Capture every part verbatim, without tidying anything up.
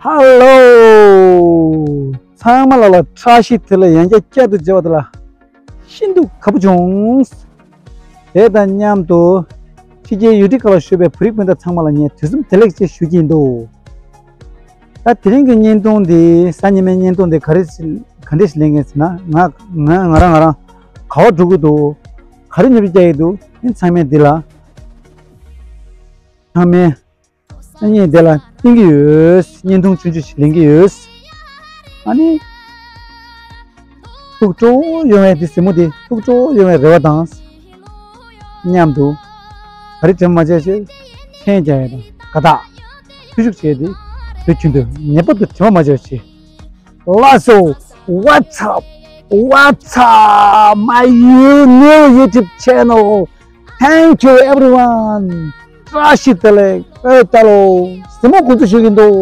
ཧ་ལོ། ཚང་མ་ལ་ལ་བཀྲ་ཤིས་བདེ་ལེགས། ཡང་བསྐྱར་བསྐྱར་དུ་མཇལ་བ་དེ་ལ་ཤིན་ཏུ་དགའ་པོ་བྱུང་། དེ་དང་མཉམ་དུ་ཕྱི་རྒྱལ་ཡུལ་གྲུ་ཁག་ལ་བཞུགས་པའི་བོད་རིགས་སྤུན་ཟླ་ཚང་མ་ལ་ངས་དུས་གསུམ་བདེ་ལེགས་ཞེས་ཞུ་གི་ཡིན་འདུག་ད་དེ་རིང་གི་བརྙན་ཐུང་འདི་གཟའ་ཉི་མའི་བརྙན་ཐུང་འདི་ག་རེ་ག་འདྲས་ཤིག་ལེན་མཁན་ཟེར་ན། ང་ང་ང་རང་ང་རང་ག་པར་འགྲོ་གི་འདུག་ག་རེ་ཉོ་ཆ་རྒྱག་གི་འདུག་ཨིན་ཚང་མས་འདི་ལ་ཚང་མས་ཨ་ནི་དེ་ལ་བསྟན་གྱི་ཡོད། བརྙན་ཐུང་ཆུང་ཆུང་ཞིག་ལེན་གྱི་ཡོད། ཨ་ནི། ཐུགས་སྤྲོ་ཡོང་བའི་འདི་གཟིགས་མོ་འདི་ཐུགས་སྤྲོ་ཡོང་བའི་རེ་བ་དང་མཉམ་དུ་ག་རེ་དྲན་པ་མ་བརྗེད་ཅེས་མཆན་རྒྱག་ཡ་དང་དགའ་རྟགས་ཐུགས་ཞུགས་བྱས་ཏེ་བོད་ཁྱོན་དུ་ངེས་པར་དུ་དྲན་པ་མ་བརྗེད་ཅེས། Lasso, what's up? What's up? My you new YouTube channel. Thank you everyone. བཀྲ་ཤིས་བདེ་ལེགས། ཨེ་ད་ལོ་གཟིགས་མོ་དགོངས་ཚུལ་ཞུ་གི་འདུག་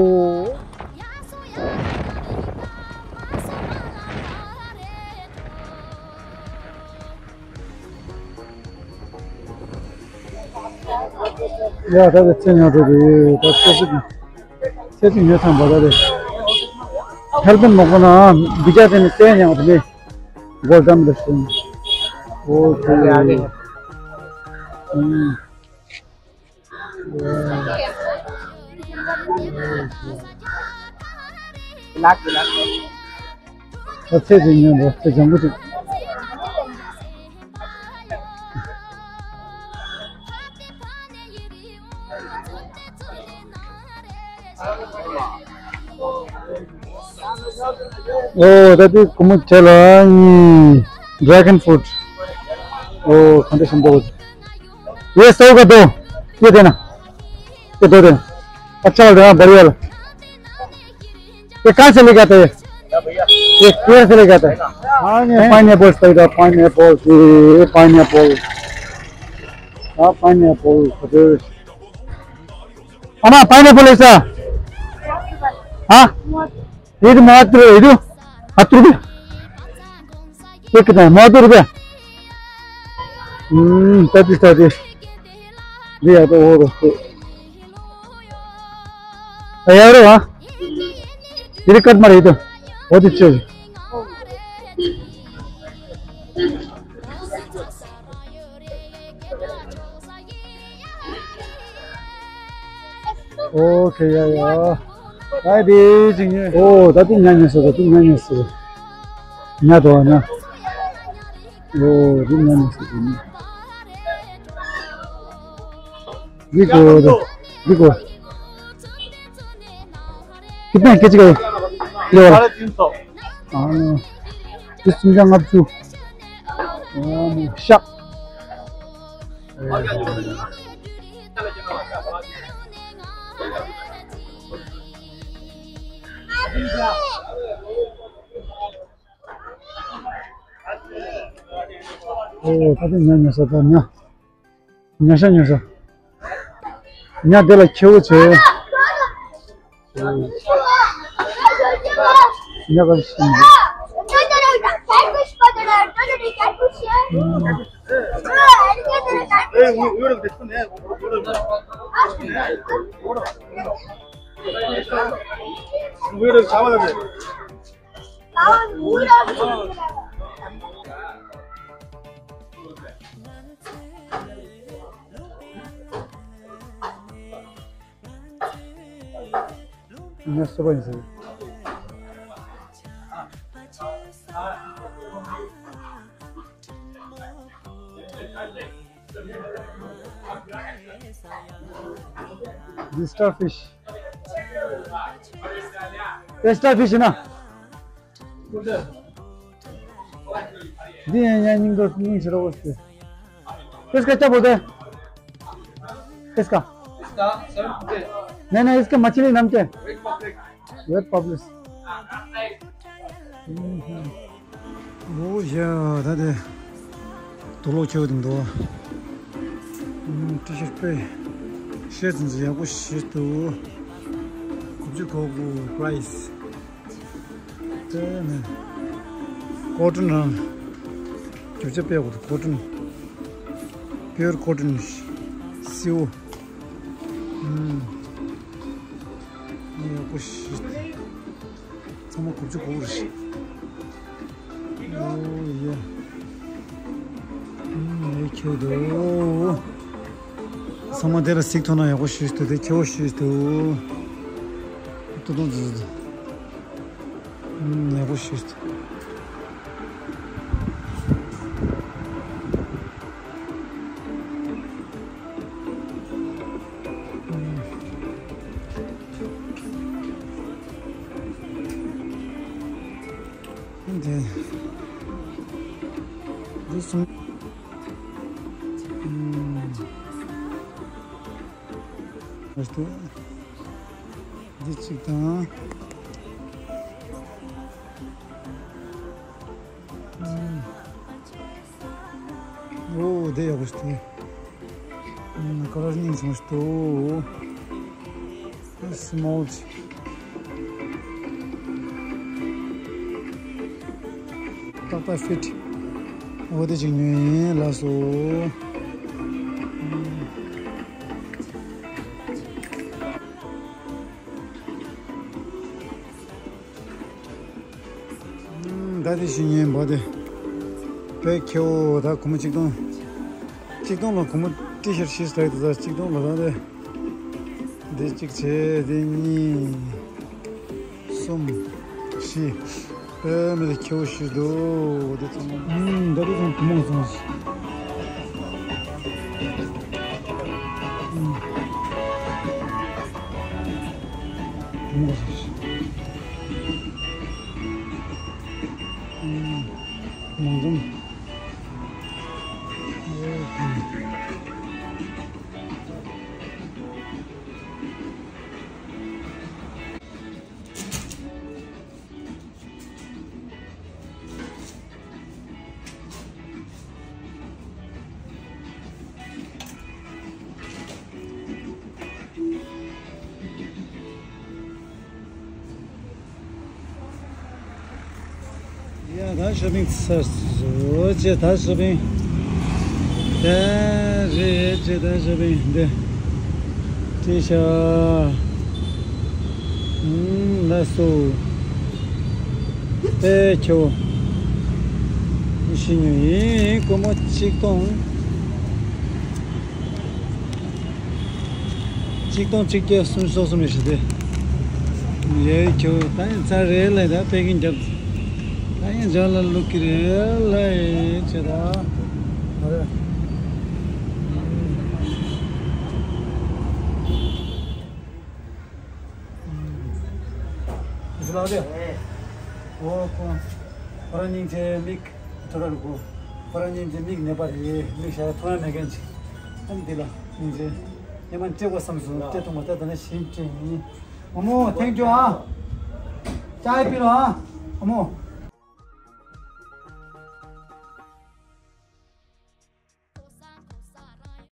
ཡ་ད་ལྟ་ཚེ་ཉག་འགྲོ་རེད། ད་ཚེ་གཅིག་ཚེ་གཅིག་ཉོས་ཚང་བ་ད་རེད། ཧེལ་པན་མ་གོ་ན་འདི་རྒྱ་དེ་ནི་བསྟན་ཡང་དེ་ནི་སྒོ་འགྲམ་དུ་སོང་། ཨོ་ཁེ། ཨུམ། ལགས་ལགས། ད་ཚེ་འདི་ཉོན་རོགས་ཚེ་ལྗང་གུ་ཅིག་ཨོ་ད་དེ་ཀུ་མུ་ཁྲེ་ལ་ནི་dragon fruit. ཨོ་གང་འདྲ་ཞིམ་པོ། ये सौ का दो। ये देना। ये दो देना। अच्छा वाला देना, बढ़िया वाला। ये कहाँ से लेके आता है? ये पेड़ से लेके आता है। हाँ, ये pineapple चाहिए, pineapple, ये pineapple। हाँ, pineapple, अरे। अम्मा, pineapple ऐसा? हाँ? ये तो मात्र, ये तो हत्तर रुपये। ये कितना है? मात्र रुपया। हम्म, पैंतीस, पैंतीस। ये आता हो तो। तैयार हो, हाँ? ये कट मारे, ये तो। बहुत अच्छे। ཨོ་ཁེ་ཡ་ཡ། ཨ་དེ་ཅིག་ཉོས། ཨོ་ད་དེ་ཉ་ཉོས་སོ། ད་དེ་ཉ་ཉོས་སོ། ཉ་དོ་ཉ། ཨོ་དེ་ཉ་ཉོས་སོ། དེ་ཉ། དེ་གོ་ད། དེ་གོ། कितने के जी का है? ये वाला। साढ़े तीन सौ। हाँ। ये सुन जा आप तू। हाँ, शक। ཨོ་ད་དེ་ཉ་ཉོས་ས་ད་ཉ། ཉ་ཤ་ཉོས་ས། ཉ་དེ་ལ་ཁྱེའུ་བྱས། ཉ་ག་ཤིང་། ཉ་སོ་པ་ཡིན་ཟེར། འདི་སི་ཊར་ཕི་ཤི། དེ་སི་ཊར་ཕི་ཤི་ཡིན་ན། འདི་ཡང་ཡང་སྙིང་རྡོ་སྙིང་ཞེ་དྲག་པོ་ཞིག इसका क्या बोलते हैं? इसका? इसका सेवन फिफ्टी। नहीं, नहीं, इसके मछली नाम क्या है? Wait public. Wait public. ཨོ་ཡ་ད་དེ་དུག་ལོག་ཁྱེར་འདུག་ཊི་ཤར་ཊི་དཔེ་ཤེས་ཙམ་ཞིག་ཡག་པོ་ཞིག་འདུག་དགུ་བཅུ་གོ་དགུ་པ་རའི་སི། དེ་ནས་ཀོ་ཊོན་རང་རྒྱུ་ཆ་དཔེ་ཡག་པོ་འདུག་ཀོ་ཊོན། པིའུར་ཀོ་ཊོན་བསིལ་པོ། ཨུམ། ཡག་པོ་ཞིག་ཚང་མ་དགུ་བཅུ་གོ་དགུ་རེད། ཨོ་ཡ། ཨུམ། ཡ་ཁྱོད་དོ། ཚང་མ་དེ་ལ་གཟིགས་ཐུབ་ན་ཡག་པོ་ཞིག་འདུག་དེ་ཁྱེད་པོ་ཞིག་འདུག་ཏུ་ཏུ་ཏུ་ཏུ། ཨུམ། ཡག་པོ་ཞིག་འདུག་འདི། འདི་གསུམ། ཨུམ། འདི་གཅིག་དང་། ཨོ། འདི་ཡག་པོ་ཞིག་འདུག་ཨུམ། ཀ་ལར་སྙིང་རྗེ་མོ་ཞིག་འདུག་སི་མོལ་ཅིག་ཏག་ཏག་ཕིཊ། ཨོ། དེ་གཅིག་ཉོས་ཡིན། ལགས་སོ། ཨུམ། ཨུམ། ད་དེ་ཞིག་ཉོས་པ་དེ། དཔེ་ཁྱེད་པོ་ད་སྒོར་མོ་གཅིག་སྟོང་། གཅིག་སྟོང་ལ་སྒོར་མོ་ཏི་ཤར་བཞི་ཟ་ཡི་འདུག་ད་གཅིག་སྟོང་ལ་ད་དེ། འདི་གཅིག་བྱས། འདི་གཉིས། གསུམ། བཞི། དཔེ་མི་སྲིད་ཁྱེད་པོ་ཞིག་འདུག་འདི་ཚང་མ། ཨུམ། ད་དེ་ཚང་སྒོར་མོ་ཚང་། ཨུམ། སྒོར་མོ་ཚང་། ཨུམ། མང་ཙམ། ཡ། ད་ཤོ་པིང་ཚར་སོང་། ཅེ། ད་ཤོ་པིང་། ད་རེད། ཅེ། ད་ཤོ་པིང་འདི་ཅི་ཤ། ཨུམ། ལགས་སོ། དཔེ་ཁྱོད་ཤི་ཉོས་ཡིན། སྒོར་མོ་གཅིག་སྟོང་། གཅིག་སྟོང་གཅིག་བརྒྱ་སུམ་ཅུ་སོ་གསུམ་རེད་ཤག་དེ། ཡའི་ཁྱོད་ད་ཡིན་ཚར་རེད་ལ། ད་དཔེ་གིན་རྒྱབ། ད་ཡིན་འཇག་ལ་ལུག་གི་རེད་ལ། ཡའི་ཆེ་ད། ཨ་རེ། ཨུམ། ཨོ་ཁོང་། ཁོ་རང་སྙིང་རྗེ་མིག་ཐོ་ར་རུ་གོ། ཁོ་རང་སྙིང་རྗེ་མིག་ནད་པ་རེད། མིག་ཞར་ཐོ་ར་མེད་མཁན་ཅིག་ཨ་ནི་འདི་ལ་སྙིང་རྗེ། སྙེ་མ་སྤྲད་དགོས་བསམ་སོང་། སྤྲད་ཐུབ་མ་ཐུབ་ད་ནི་ཞིམ་སྤྲད་ཡིན། ཨ་མོ། ཐེང་ཀྱུ་ཨ། ཅའི་པི་རོ་ཨ། ཨ་མོ།